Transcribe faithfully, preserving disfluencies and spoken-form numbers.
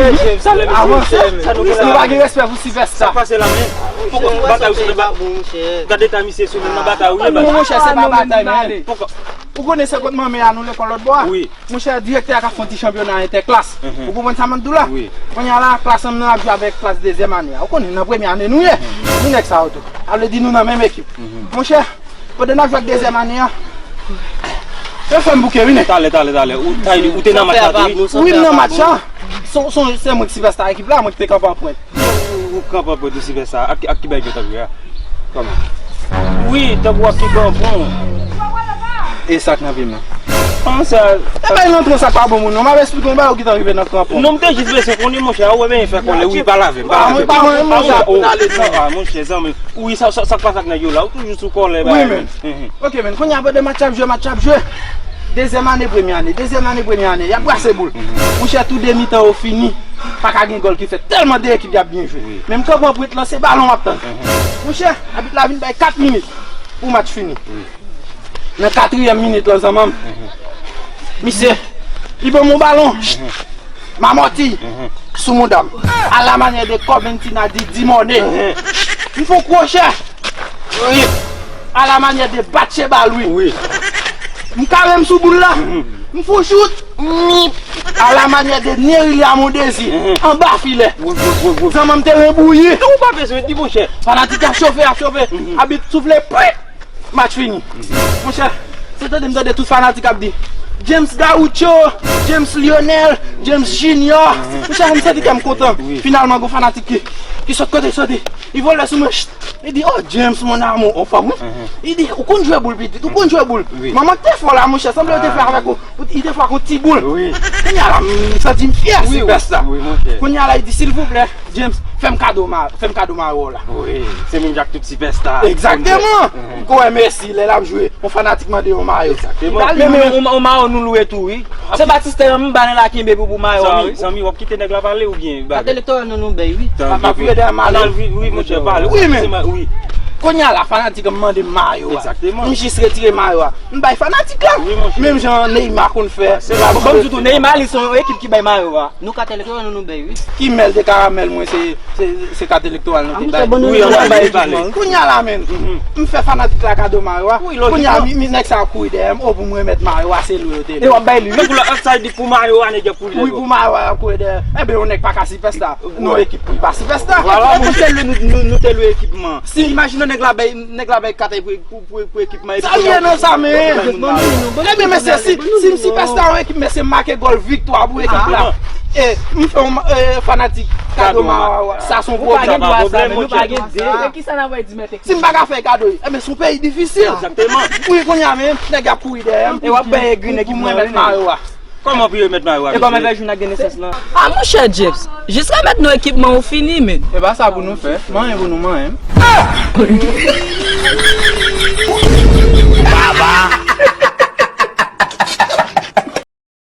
Avanse. Nou pa gen respè pou Sylvester. Sa pase la, men? Poko batay ou sou ba-, gade ta misye sou menm nan batay ou ye, ba. Non, monchè, se pa batay, men. Poko. Ou konnen se kot manmen a nou lekòl lòt bò a? Wi. Monchè, direktè a ka fè yon ti chanpyona entèklas. Ou konprann sa m ap di w la? Wi. Kounye a la, klas an m nan ap jwe avèk klas dezyèm ane a. Ou konnen, nan premye ane nou ye. Ni nèg sa yo tou. A vle di nou nan menm ekip. Monchè, pandan n ap jwe ak dezyèm ane a, yo fè m bouke, wi, nèg. Talè, talè, talè. Ou, ou te nan match la tou, wi? Wi, m nan match la. Se, se, se mwen ki sipèsta ekip la, mwen ki te kanpe an pwent. Ou, ou kanpe an pwent, ou sipèsta. Ak, ak ki bagay yo t ap jwe a? Kòman? Wi, tankou ak ki kanpon. E sa k nan pye m nan? Kòman sa? E bay nan tron sa k pa bon moun, non. M ap esplike w yon bagay ki t rive nan kanpon. Non, m te jis bezwen konnen, monchè, a ou wè men fè kòlè, wi, pale avè m, pale avè m. Ah, mwen pa renmen sa. Oh, ah, monchè, zanmi. Wi, sa, sa, sa k pase ak nèg yo la? Ou toujou sou kòlè, wi, men. Ok, men, kounye a, pandan match ap jwe, match ap jwe. Dezyèm ane, premye ane, dezyèm ane, premye ane, y ap brase boul. Monchè, tou de mitan yo fini, pa ka gen gòl ki fèt, tèlman de ekip y ap byen jwe. Wi. Men m kanpe an pwent, lanse balon, m ap tann. Monchè, abit la vin bay kat minit pou match fini. Nan katriyèm minit lan, zanmi m, misye, li ban m yon balon. M amòti sou mouda m. A la manyè de Corventina di, di mòne. M fè yon kwochè. A la manyè de Batcheba Louis. Wi. M kare m sou boul la. M fè yon chout. A la manyè de Nerilia Mondésir. Anba filè. Zanmi m te rebouyi. Ou pa bezwen di, monchè. Fanatik ap chofe, ap chofe. Abit soufle, pwi! Match fini. Monchè, se tande m tande tout fanatik ap di, James Gaucho, James Lionel, James Junior. Monchè, m santi kè m kontan. Wi. Finalman, gon fanatik ki, ki sot kote l soti. Li vole sou mwen. Chit. Li di, "Oh, James, mon amour, anfòm, wi." Li di, "Ou konn jwe boul, pitit, ou konn jwe boul." Wi. Manman te fò la, monchè, sanble yo te fè avèk ou. Li te fè ak yon ti boul. Wi. Kounye a la, m santi m fyè, wi, sipèsta. Wi, monchè. Kounye a la, li di, "Silvouplè, James, fè m kado ma-, fè m kado mayo w la." Wi, se menm jan ak tout sipèsta. Egzakteman. Ou wè Messi, lè l ap jwe, yon fanatik mande yon mayo. Egzakteman. Men, men, yon, yon mayo nou lwe tou, wi. Se Batistè, m ba nèg la kenbe pou, pou mayo, wi. Zanmi, w ap kite nèg la pale oubyen bagay? Kat elektoral nou, nou bay, wi. M ap vire dèyè m ale. Wi, monchè, pale. Wi, men. Kounye a la, fanatik an mande m mayo a. Egzakteman. M jis retire mayo a. M bay fanatik la. Wi, monchè. Menm jan Neymar konn fè. Ban m di w tou, Neymar, li se yon ekip ki bay mayo a. Nou kat elektoral nou, nou bay, wi. Ki mèl de karamèl mwen, se, se, se kat elektoral nou te bay. Wi, ann al bay, ann al bay. Kounye a la, men, m fè fanatik la kado mayo a. Kounye a, mi, mi, nèg sa ap kouri dèyè m, o, pou m remèt mayo a, se lwe yo te lwe. E w ap bay li, wi. Tankou la, sa di pou mayo a, nèg yo ap kouri dèyè. Wi, pou mayo a, ap kouri dèyè. Enben, yon nèg pa ka sipèsta. Non, ekip pou li pa sipèsta. Vwala, monchè, nou, nou, nou te lwe ekipman. Si, imajine nèg la bay, nèg la bay kat pou, pou, pou ekipman. Sa m ye nan sa, men. Ebyen, mesye, si, si m sipèsta yon ekip, mesye, m make gòl viktwa pou ekip la. E, m fè yon, e, fanatik kado mayo a. Sa se yon pwoblèm. Ou pa gen dwa sa, men nou pa gen de. E kisa n ap di mèt ekip? Si m pa ka fè kado, ebyen, se yon peyi difisil. Egzakteman. Wi, kounye a, men, nèg ap kouri dèyè m. E w ap bay egri nèg ki pou m remèt mayo a. Kòman pou yo met mayo a, mesye? E kòman fè jou n ap gen nesans lan? A, monchè James, jis remèt nou ekipman ou fini, men. E pa sa pou nou fè. Manyen pou nou manyen. Baba!